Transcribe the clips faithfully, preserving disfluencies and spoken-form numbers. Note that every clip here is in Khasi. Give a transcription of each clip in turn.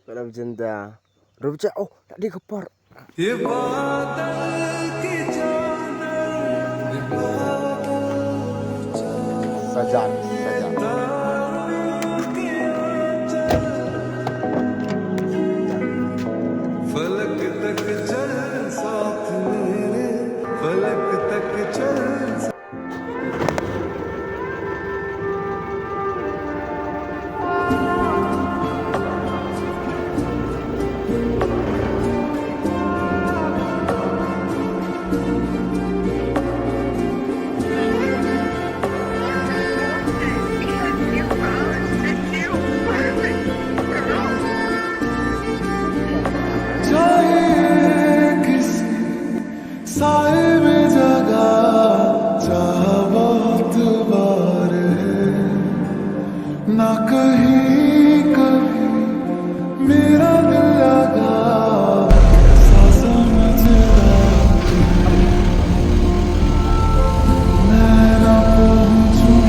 Kalau jinda. Rup je, oh, tak di kepar. Sajan, sajan. साए में जगह चाहा बहुत बार है, ना कहीं कभी मेरा दिल लगा, ऐसा समझ मैं ना पहुंचूं,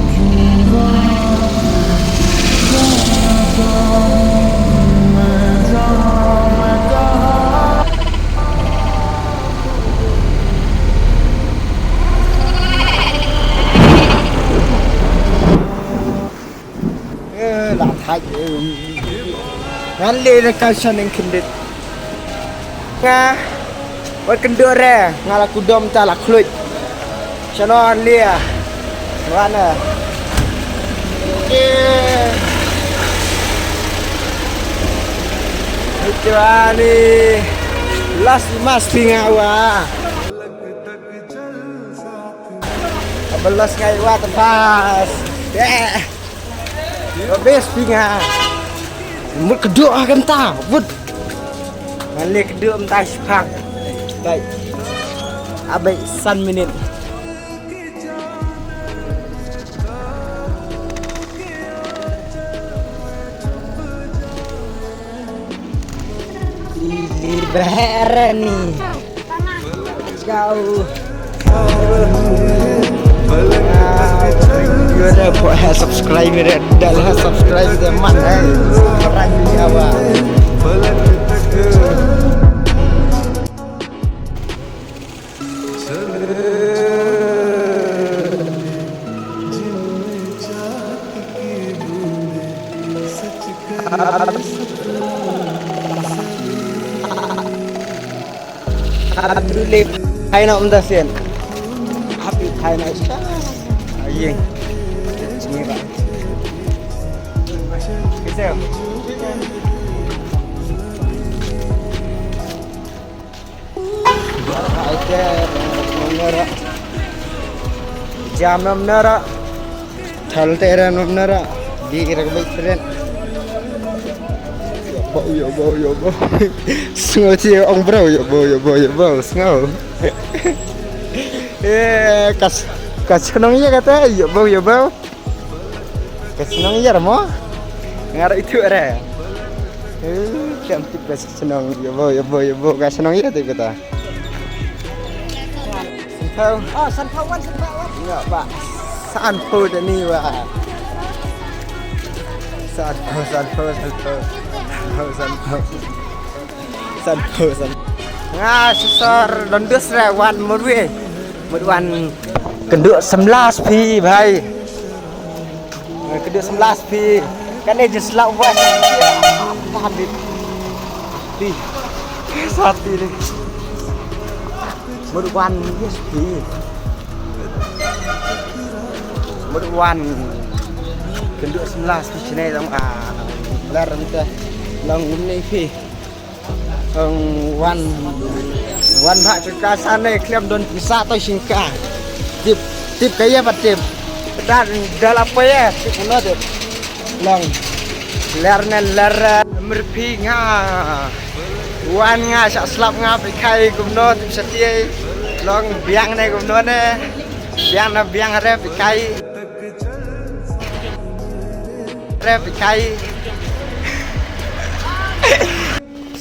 क्यों वहां जाना चाहूं मैं, जहां मैं कहा। Eh, la thait, eh. Ngan leh na ka shaneng khyndiat. Nga wat kynduh re, nga la kudom ta la khluit. Shano ngan leh? Wan na. Eh. Last mas phi nga wa. Abalas ngai wa tebas. Eh. Abis phi nga. Mut kedok ha kanta. But. Ngan leh kedok mynta shipang. Baik. Abai san minit. Ili berani. Let's go. Video dah buat subscribe ni dah, dah lah subscribe dah man, eh. Orang ni awak. Aduh, leh. Hai nak minta sen. Happy hai nak. Ayeng. Sini, Pak. Kisah. Jam enam nara. Thal te ra enam nara. Di ra bai tren. Yo bo, yo bo, yo bo. Sngew chi ong bro, yo bo, yo bo, yo bo. Sngew. Eh, kas, kas khnong ïa kata, yo bo, yo bo. Ka shnong ïa mo? Nga ra ithuh re. Eh, kam tip ka shnong ïa bo, ïa bo, ïa bo, ka shnong ïa tip kata. Sanphew. Oh, sanphew wan, sanphew wan. Ïa ba. Sanphew da ni wa. Sanphew, sanphew, sanphew. Sanphew, sanphew. Sanphew, sanphew. Nga shisha don dus re wan murwi. Mut wan kynduh samla phi bhai. Kynduh samla phi. Kane jin sla wa. Tahan di. Di. Sati ni. Mut wan yes phi. Mut wan kynduh samla phi chine dong a. Lar mte long umne phi. Ong wan, wan bha chika sane klem don pisa to singka. Tip, tip kaya ba tip. Dan dala paya tip no tip. Long ler ne ler merpi nga. Wan nga sa slap nga pikai kumno tip satie. Long biang ne kumno ne. Biang na biang re pikai. Re pikai.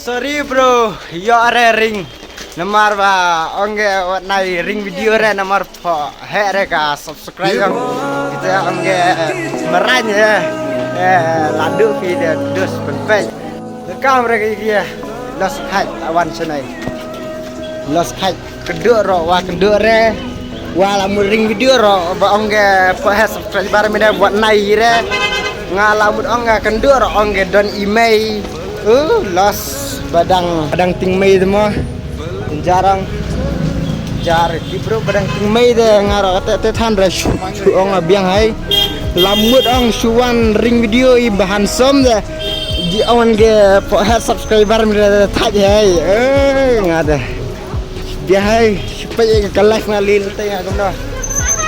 Sorry bro, ïoh re ring. Namar ba ong ge wat nai ring video re namar pho heh re ka subscribe ong. Kita ong ge merain ye. Eh, ladu phi de dus penpek. Kam re ki ye. Los khait awan senai. Los khait kedok ro wa kedok re. Wa la mut ring video ro ba ong ke po he subscriber mi ne buat nai re. Nga la mut ong ke kendok ro ong ke don imei. Uh, los badang badang ting mei demo. Jarang jar ki bro badang ting mei de nga ro te te than re shu shu ong a biang hai. La mut ong shu wan ring video i bahan som de. Ji ong ke po he subscriber mi de thaj hai. Eh, nga de. Biang hai, shu pe ka live nga lil te nga kumno.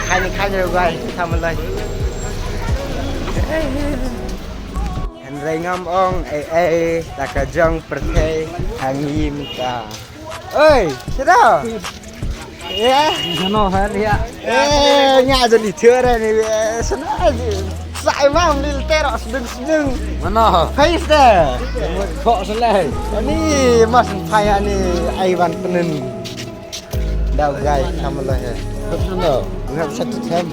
Khai ni khai ni guys, sama lai. Hynrei ngam ong ei ei la ka jong pyrthei hangim ka. Oi, sida. Ya. Mano ha dia? Eh, nya jadi tiara ni. Sana aja. Sai mam lil tero sedeng sedeng. Mano? Face de. Kok selai. Ni mas paya ni aiwan penen. Dau gai sama lah ya. Betul no. Ngap satu tem.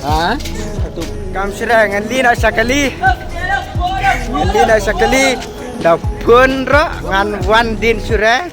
Ha? Satu. Kam sira ngan li na sakali. Ngan li na sakali. Dau pun ro ngan wan din sura.